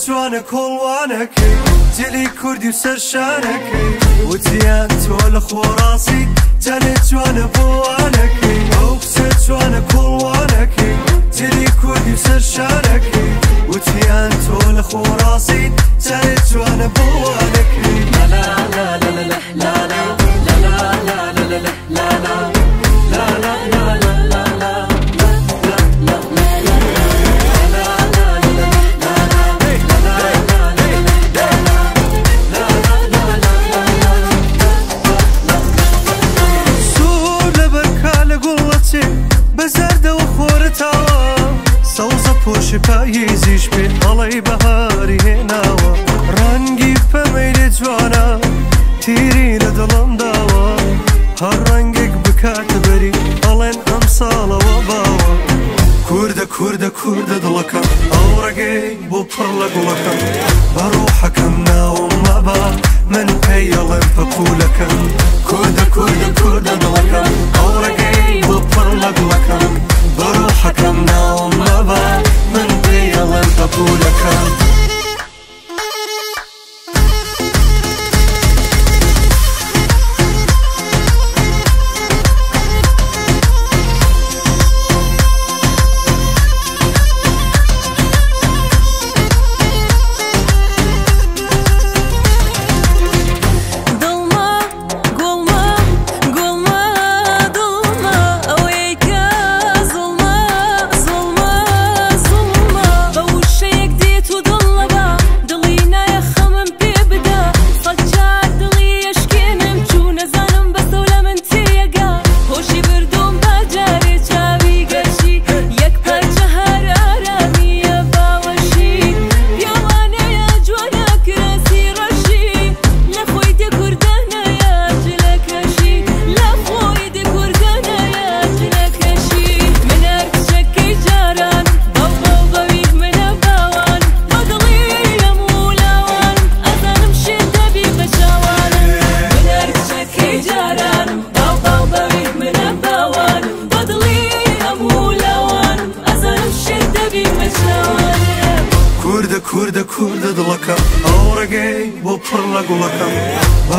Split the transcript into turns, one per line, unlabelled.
جوانە کۆڵوانەکەی جلی کوردی و سەرشانەکەی وتیان تۆ لە خۆڕاستی جارێ جوانە بۆوانەکەی ئەو کچە جوانە کۆڵوانەکەی جلی کوردی و سەرشانەکەی وتیان تۆ لە خۆڕاستی جارێ جوانە بۆوانەکەی لا لا لا لا لا لا لا لا لا لا لا لا لا لا لا لا لا لا لا بەزەردەوە خۆرەتاوە سەوزە پۆشی پاییزیش پێ هەڵەی بەهاری هێناوە ڕەنگی پەمەی لێ جوانە تیری لە دڵم داوە هەر ڕەنگێک بکاتە بەری ئەڵێن ئەم ساڵەوە باوە کوردە کوردە کوردە دڵەکەم ئەو ڕێگەی بۆ پڕ لە گوڵەکەم بە ڕۆحەکەم ناوم مەبا من پێی ئەڵێم پەپوولەکەم کوردە کوردە کوردە دڵەکەم ئەو ڕێگەی بۆ پڕ لە گوڵەکەم بە ڕۆحەکەم ناوم مەبا من پێی ئەڵێم پەپوولەکەم. کوردە کوردە کوردە دڵەکەم ئەو ڕێگەی بۆ پڕ لە گوڵەکەم بە